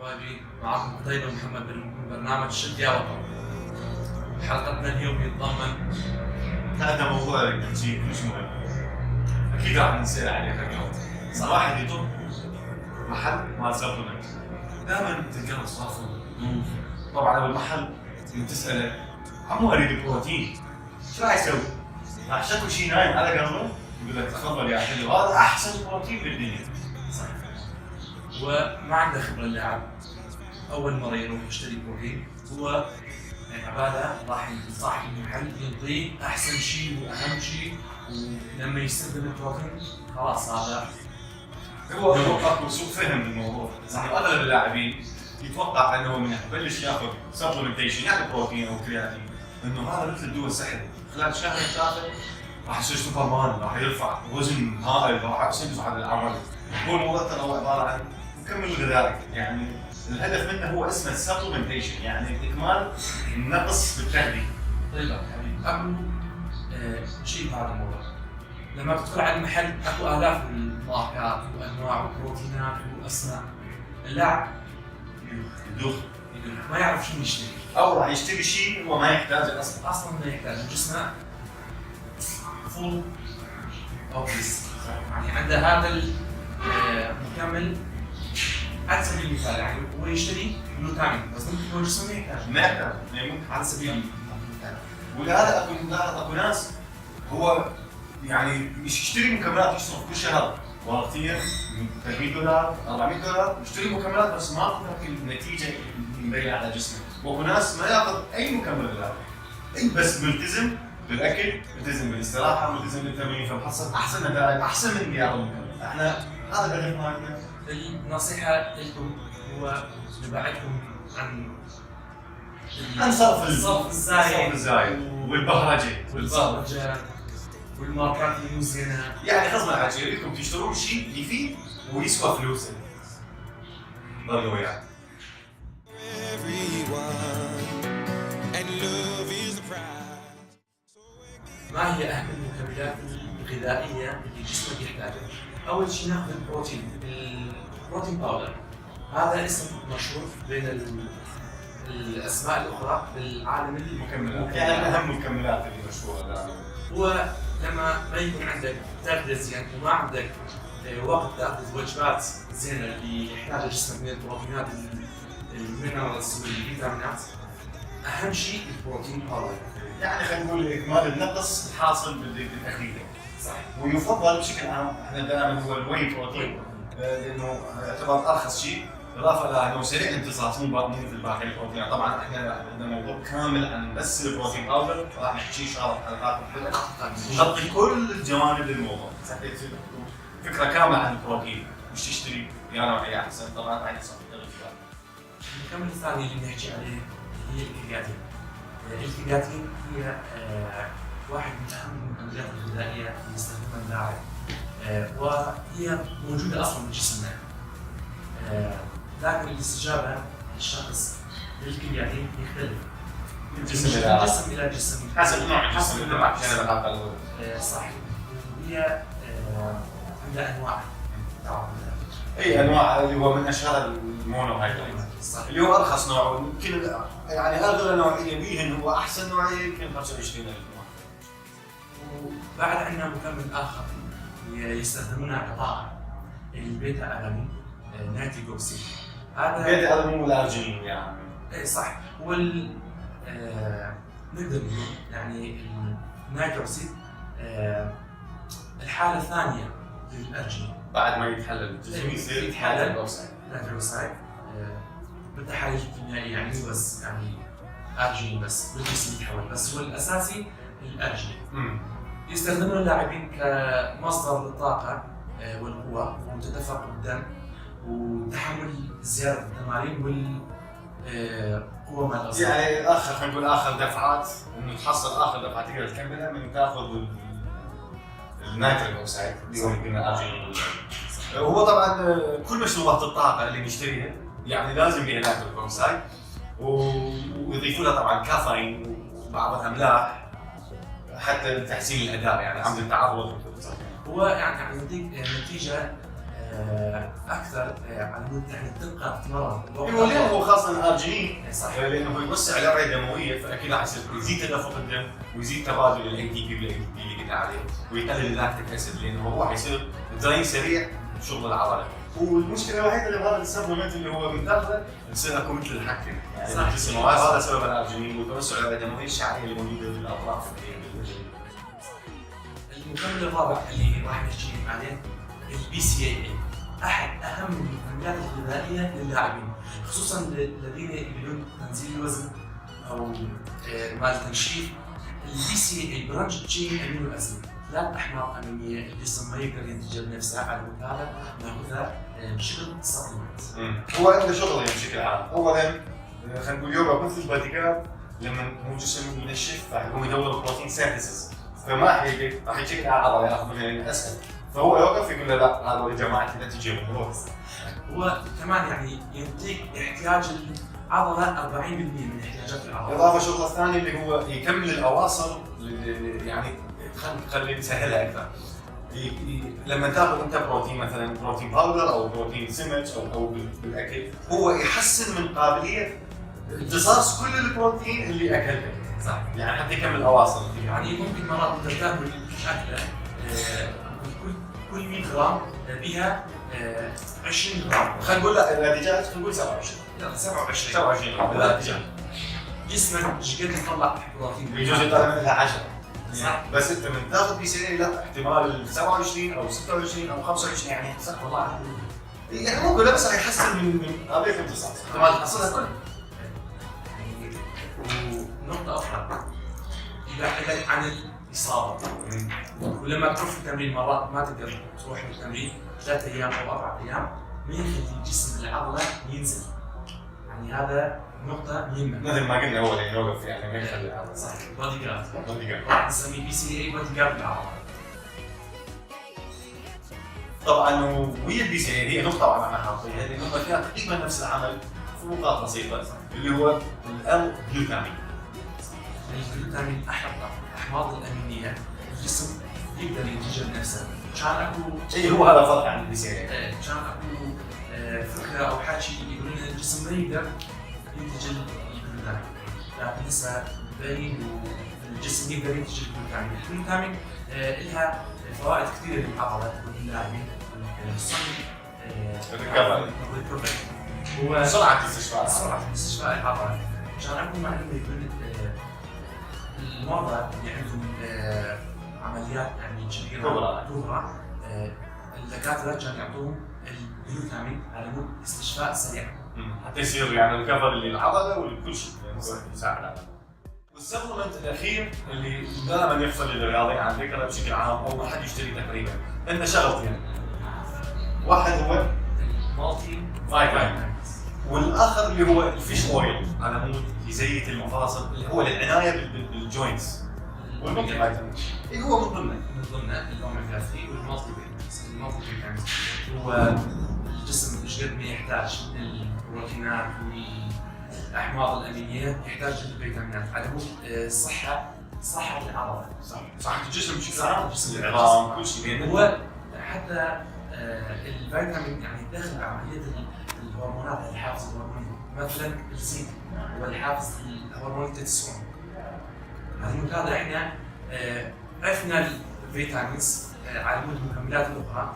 حبايبي، معكم قتيبة محمد من برنامج شد يا بطل. حلقتنا اليوم يتضمن هذا موضوع اللي نحكيه كلش مهم، اكيد راح نسال عليه اليوم. صار واحد يطب محل مال supplement، دائما تلقاه صافن. طبعا بالمحل من تساله عمو اريد بروتين، شو راح يسوي؟ راح شكو شيء نايم على قلبه، يقول لك تفضل يا حلو، هذا احسن بروتين بالدنيا. صح، وما عنده خبرة اللاعب، أول مرة يروح يشتري بروتين، هو يعني عباله راح صاحب المحل يعطيه أحسن شيء وأهم شيء، ولما يستخدم البروتين خلاص هذا هو اتوقع سوء فهم بالموضوع. صح، اغلب اللاعبين يتوقع انه من يبلش ياخذ supplementation، يعني بروتين او كرياتين، انه هذا مثل الدواء السحري، خلال شهرين ثلاثة راح يصير سوبر مان، راح يرفع وزن هائل، راح يصير على العضل. هو الموضوع ترى هو عبارة عن مكمل غذائي، يعني الهدف منه هو اسمه supplementation، يعني اكمال النقص بالتغذية. طيب حبيبي، قبل شيء بهذا الموضوع، لما تدخل على المحل اكو الاف الماركات وانواع وبروتينات واسماء، اللاعب يدوخ يدوخ، ما يعرف شنو يشتري، او راح يشتري شيء هو ما يحتاجه اصلا. اصلا ما يحتاجه، جسمه full obvious، يعني عنده هذا المكمل. على سبيل المثال يعني هو يشتري جلوتامين، بس ممكن هو جسمه ما يحتاج، ما يحتاج يعني ممكن على سبيل المثال. ولهذا اكو ملاحظ اكو ناس هو يعني يشتري مكملات، يصرف كل شهر ورقتين $300 $400 يشتري مكملات، بس ماكو ذاك النتيجة مبينة على جسمه. واكو ناس ما ياخذ اي مكمل غذائي، اي بس ملتزم بالاكل، ملتزم بالاستراحة، ملتزم بالتمرين، فمحصل احسن نتائج، احسن من اللي ياخذ مكمل. احنا هذا الهدف مالتنا. النصيحة لكم هو نبعدكم عن عن صرف الصرف الزايد، الصرف الزايد والبهرجه، والبهرجه والماركات اللي مو زينة. يعني غصبا عن يريدكم تشترون شيء يفيد ويسوى فلوسه. ضلوا وياك. ما هي اهم المكملات الغذائية اللي جسمك يحتاجها؟ اول شيء ناخذ البروتين، ال protein powder. هذا اسم مشهور بين الاسماء الاخرى بالعالم المكملات، يعني من اهم المكملات اللي مشهورة دائما. هو لما ما يكون عندك تغذية زين وما عندك وقت تاخذ وجبات زينة اللي يحتاجها جسمك من البروتينات، ال minerals والفيتامينات، اهم شيء ال protein powder. يعني خلينا نقول اكمال النقص الحاصل بالتغذية. صح. ويفضل بشكل عام احنا دائما هو ال whey protein، لانه يعتبر ارخص شيء، بالاضافة الى انه سريع الامتصاص، مو مثل باقي البروتين. طبعا احنا عندنا موضوع كامل عن بس ال protein powder، راح نحكي ان شاء الله بحلقات مختلفة، نغطي كل الجوانب للموضوع، فكرة كاملة عن البروتين، وش تشتري، يا نوعية احسن. طبعا راح يصير. المكمل الثاني اللي بنحكي عليه هي الكرياتين. الكرياتين هي واحد من اهم المكملات الغذائية اللي يستخدمها اللاعب، وهي موجودة اصلا بجسمنا، لكن الاستجابة للشخص للكرياتين يختلف من جسم الى جسم، حسب نوع الجسم. صح. وهي عندها انواع. اي انواع، اللي هو من اشهر ال monohydrate. صح، اللي هو ارخص نوع، يمكن يعني اغلى نوعية بيهن هو احسن نوعية يمكن 25,000. وبعد عندنا مكمل اخر يستخدمونها كطاقه، ال beta alanine nitric oxide. هذا beta alanine والارجينين يعني. اي صح، هو نقدر نقول يعني ال nitric oxide الحالة الثانية للارجينين. بعد ما يتحلل الجسم يصير يتحلل nitric oxide بالتحاليل الكيميائية، يعني مو بس يعني ارجينين بس بالجسم يتحول، بس هو الاساسي الارجينين. يستخدمون اللاعبين كمصدر للطاقة والقوه وتدفق الدم وتحمل زيادة التمارين والقوه مال الاصابع. يعني اخر خلينا نقول اخر دفعات، انه تحصل اخر دفعه تقدر تكملها من تاخذ ال nitric oxide اللي هو قلنا ارجينين. هو طبعا كل مشروبات الطاقة اللي نشتريها يعني لازم بها nitric oxide، ويضيفوا لها طبعا كافيين وبعض الاملاح حتى تحسين الاداء، يعني عمل التعرض. هو يعني يعطيك نتيجة اكثر على مود يعني تبقى تتمرن. ايوه، ليه هو خاصة الارجينين. صح. لانه هو يوسع الاوعية الدمويه، فاكيد راح يصير يزيد تدفق الدم ويزيد تبادل ال ATP بال ADP اللي قلنا عليه، ويقلل ال lactic acid، لانه هو حيصير drain سريع شغل العضله. والمشكلة الوحيدة اللي بهذا ال supplement اللي هو من تاخذه تصير اكو مثل الحكة يعني صح. بالجسم، وهذا سبب الارجينين وتوسع الاوعية الدموية الشعرية اللي موجودة بالاطراف. المكمل الرابع اللي راح نحكي عليه ال BCAA، احد اهم المكملات الغذائية للاعبين، خصوصا الذين يريدون تنزيل الوزن او مال تنشيف. ال BCAA branched chain amino acid، ثلاث احماض امينيه الجسم ما يقدر ينتجها بنفسه، على مود هذا ناخذها بشكل supplement. هو عنده شغلين بشكل عام، اولا خلينا نقول يوقف مثل البادي جارد، لما هو جسم ينشف راح يقوم يدور protein synthesis، فما راح يجيك على العضلة ياخذ منها لأنه اسهل، فهو يوقف يقول له لا، هذول جماعتي لا تجيهم، روح. هو كمان يعني ينطيك احتياج العضله، 40% من احتياجات العضله. اضافه الشغلة الثانية اللي هو يكمل الاواصر، يعني خلي نسهلها اكثر. لما تاخذ انت بروتين، مثلا protein powder او بروتين سمك او بالاكل، هو يحسن من قابلية امتصاص كل البروتين اللي اكلته. يعني حتى يكمل اواصر. يعني ممكن مرات انت تاكل اكله كل 100 غرام بها 20 غرام. خلينا نقول لا، اذا دجاج خلينا نقول 27. لا، 27. 27 غرام اذا دجاج. جسمك ايش قد يطلع بروتين؟ يجوز يطلع منها 10. بس انت من تاخذ BCAA لا، احتمال 27 او 26 او 25، يعني صح والله. يعني مو كلها، بس راح يحسن من قابلية الامتصاص، احتمال تحصلها كلها. يعني ونقطة أخرى، يبعدك عن الإصابة، ولما تروح في التمرين مرات ما تقدر تروح للتمرين 3 أيام أو 4 أيام، ما يخلي جسم العضلة ينزل، يعني هذا نقطة مهمة. مثل ما قلنا اول، يعني يوقف، يعني ما يخلي العضلة. صح، بودي جارد. بودي جارد. راح نسميه BCAA bodyguard العضلة. طبعا ويا ال BCAA هي نقطة طبعا احنا حاطينها، هذه النقطة فيها تقريبا نفس العمل، فروقات بسيطه، اللي هو ال glutamine. الجلوتامين احد الاحماض الامينيه، الجسم يقدر ينتجها بنفسه. كان اكو اي، هو هذا فرق عن ال BCAA. كان اكو فكرة او حكي يقولون ان الجسم ما يقدر ينتج الجلوتامين، لكن هسه مبين والجسم يقدر ينتج ال glutamine. ال glutamine لها فوائد كثيرة للعضله وللاعبين، خصوصا ال recovery. ال recovery هو سرعة استشفاء. سرعة استشفاء العضله. كان عندهم معلومة يقول المرضى اللي عندهم عمليات يعني كبيرة كبرى. كبرى، الدكاترة كانوا يعطوهم الجلوتامين على مود استشفاء سريع. حتى يصير يعني recovery للعضله ولكل شيء، يعني هو يساعد على. وال supplement الاخير اللي دائما يغفل للرياضيين عن ذكره بشكل عام او ما حد يشتري تقريبا، عندنا شغلتين، واحد هو ال multi فيتامين، والاخر اللي هو ال fish oil على مود يزيت المفاصل، اللي هو للعنايه بال joints، وال multivitamin اللي هو من ضمنه. من ضمنه الاوميجا 3 وال multivitamins. ال multivitamins هو الجسم ايش قد ما يحتاج من البروتينات والاحماض الامينيه، يحتاج للفيتامينات على مود صحة العضله. صح، صحة الجسم بشكل صحة عام. الجسم. العظام، كل شيء لأن هو حتى الفيتامين يعني دخل بعملية الهرمونات، الحافز الهرموني، مثلا الزنك هو الحافز الهرموني التستوستيرون. على مود هذا احنا عرفنا ال vitamins على مود المكملات الاخرى،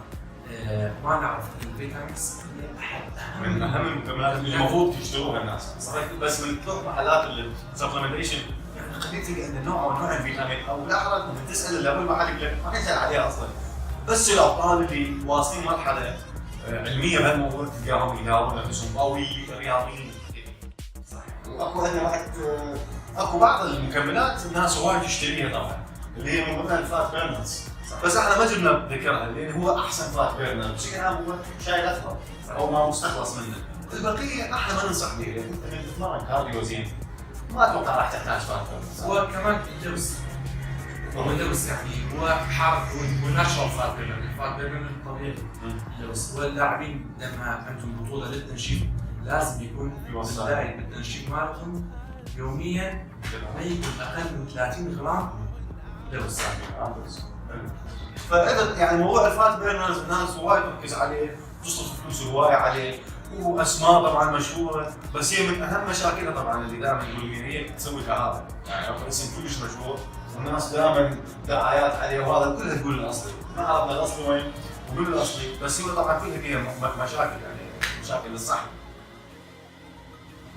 ما نعرف ال vitamins هي احد اهم من اهم المكملات اللي المفروض يشتروها الناس. صحيح. بس من تروح محلات ال supplementation يعني قليل تلقى ان نوع او نوع الفيتامين، او بالاحرى من تسال اللي ابو المحل يقول لك ما نسال عليها اصلا. بس الابطال اللي واصلين مرحلة علمية بهالموضوع تلقاهم يداوون نفسهم او رياضيين. واكو عندنا بعد اكو بعض المكملات الناس وايد تشتريها طبعا، اللي هي من ضمنها ال fat burners، بس احنا ما جبنا ذكرها لان هو احسن fat burner بشكل عام هو شاي الاخضر او ما مستخلص منه. البقية احنا ما ننصح به، لان انت من تتمرن cardio زين ما اتوقع راح تحتاج fat burners. وكمان اللوز، هو اللوز يعني هو حارق، هو natural fat burner، ال fat burner الطبيعي اللوز. واللاعبين لما عندهم بطوله للتنشيف لازم يكون يوصل. بال diet، بالتنشيف مالتهم يوميا ما يكون اقل من 30 غرام لوز. فاذا يعني موضوع ال fat burners الناس وايد تركز عليه. تصرف فلوس هواية عليه، واسماء طبعا مشهورة، بس هي من اهم مشاكلها طبعا اللي دائما يقولون هي تسوي كآبه، يعني اكو اسم كلش مشهور والناس دائما دعايات عليه وهذا كلها تقول الاصلي، ما عرفنا الاصلي وين ومن الاصلي، بس هو طبعا كلها فيها مشاكل، يعني مشاكل للصحة.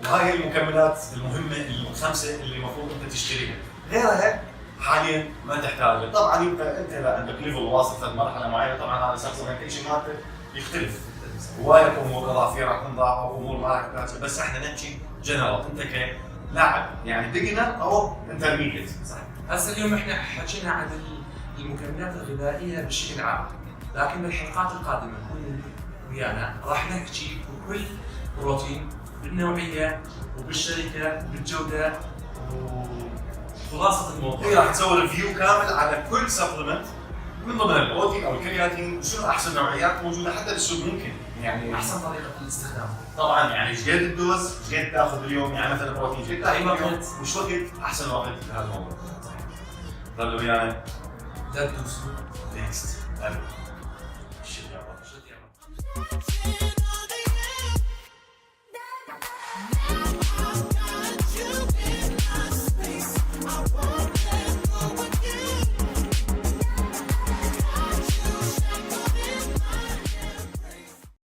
وهاي هي المكملات المهمة الخمسة اللي المفروض انت تشتريها، غيرها حاليا ما تحتاجها. طبعا يبقى انت اذا عندك level واصل لمرحلة معينة، طبعا هذا supplementation مالته يختلف، هواية امور اضافية راح تنضاف او امور ما راح تحتاجها، بس احنا نحكي جنرال، انت كلاعب يعني beginner او intermediate. صح. هسه اليوم احنا حكينا عن المكملات الغذائية بشكل عام، لكن بالحلقات القادمة كون ويانا راح نحكي بكل بروتين بالنوعيه وبالشركه بالجودة وخلاصة الموضوع. هي راح تسوي review كامل على كل supplement من ضمن البروتين او الكرياتين، شنو احسن نوعيات موجودة حتى بالسوق ممكن يعني احسن طريقه للاستخدام. طبعا يعني ايش قد ال dose، ايش قد تاخذ باليوم، يعني مثلا بروتين ايش قد تاخذ أي باليوم وقت. وش وقت احسن وقت لهذا الموضوع. ضلوا ويانا لا تدوسوا next.